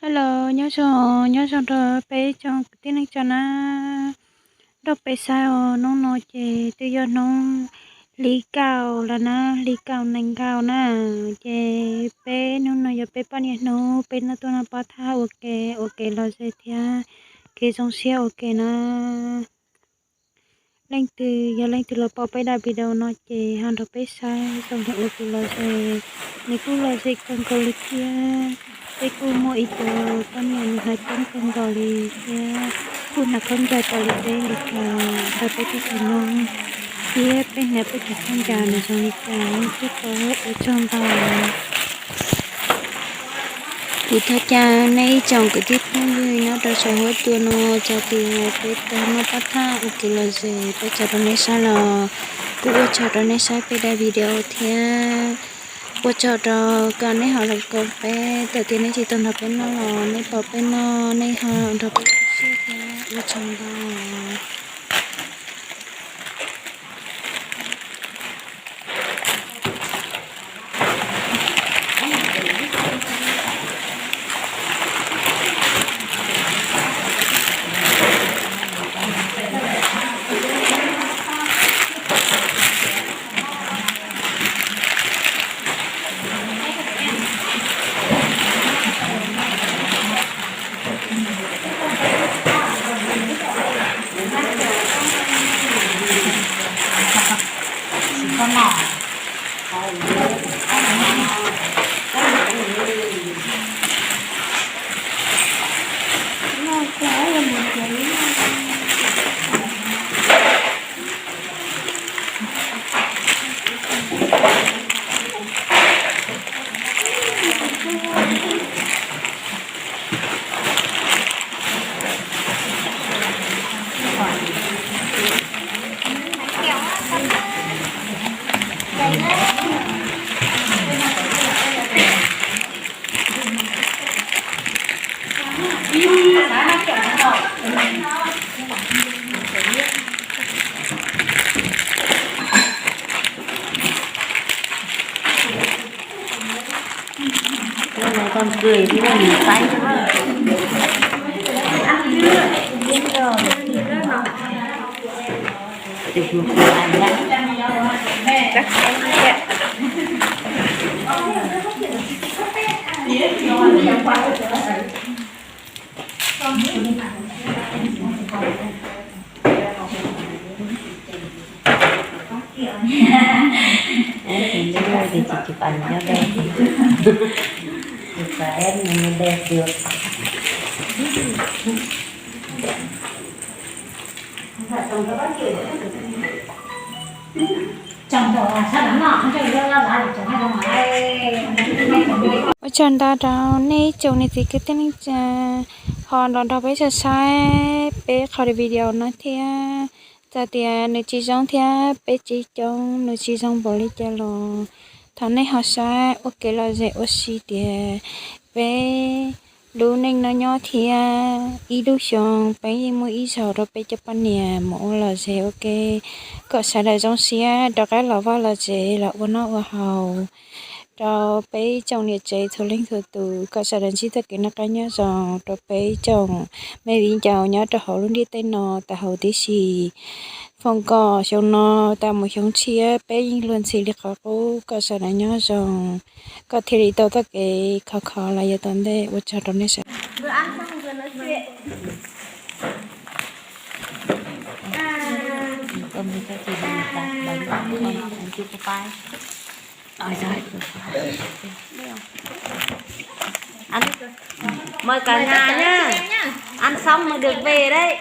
Hello, nyob zoo, nyob zoo rau peb tsoom kwv tij neej tsa na. Nrog peb saib os, hnub no ces twb yog hnub hli kaum lawm na, hli kaum nees nkaum na. Ces peb hnub no yog peb poj niam hnub, peb noj tuaj noj pov thaj ua ke, ua kev lom zem thiab kev zoo siab ua ke na. Leej twg yog leej twg los pom peb daim video no ces ho nrog peb saib zoo li ua kev lom zem, nws kuj lom zem kawg nkaus li thiab. Peb kuj muaj ib co poj niam nws hnav coob kawg nkaus li thiab, kuj hnav khaub ncaws tas li peb li cas, nrog peb tib si mloog thiab peb hnav peb cov khaub ncaws nws zoo li cas, leej twg paub ua tsaug ntau. Kuv thov caw nej ib tsoom kwv tij phooj ywg nyob rau saum huab cua no, txawm tias peb tau noj pov thaj ua kev lom zem peb tso rau nej saib los, kuj ua tsaug rau nej saib peb daim video thiab ua tsaug rau kom nej ho los koom peb, txawm tias nej tsis tau nrog peb noj los nej pom peb noj nej ho nrog peb ua siab thiab ua tsaug ntau. Con người chứ không phải sai nữa. Chụp một cái ảnh đó. Chắc chắn sẽ Ép thì nó thì chỉ chụp ảnh cho đẹp. Chụp và ép nó mới đẹp được. Ua tsaug ntau rau nej tsoom niam txiv kwv tij neej tsa ho los nrog peb saib saib peb qhov video no thiab. Txawm tias nws tsis zoo thiab peb tsis coob, nws tsis zoo npaum li cas los thov nej ho saib ua kev lom zem ua si tias peb lub neej no nyob thiab ib lub xyoo peb yeej muaj ib zaug rau peb cov poj niam mus ua lom zem ua ke, kom sawv daws zoo siab rov qab los vaj los tsev los ua noj ua haus rau peb tsoom niam tsev txhua leej txhua tus, kom sawv daws ntsib txoj kev noj qab nyob zoo rau peb tsoom me viv ncaus nyob rau hauv lub ntiaj teb no tau hauv tib si. Foom kom xyoo no tau mus xyoo tshiab peb yeej luag ntxhi li qhov qub, kom sawv daws nyob zoo, kom thiaj li tau txoj kev khov kho los yav tom ntej. Ua tsaug rau nej sawv daws. Ăn, mời cả nhà nhá. Ăn xong mới được về đấy.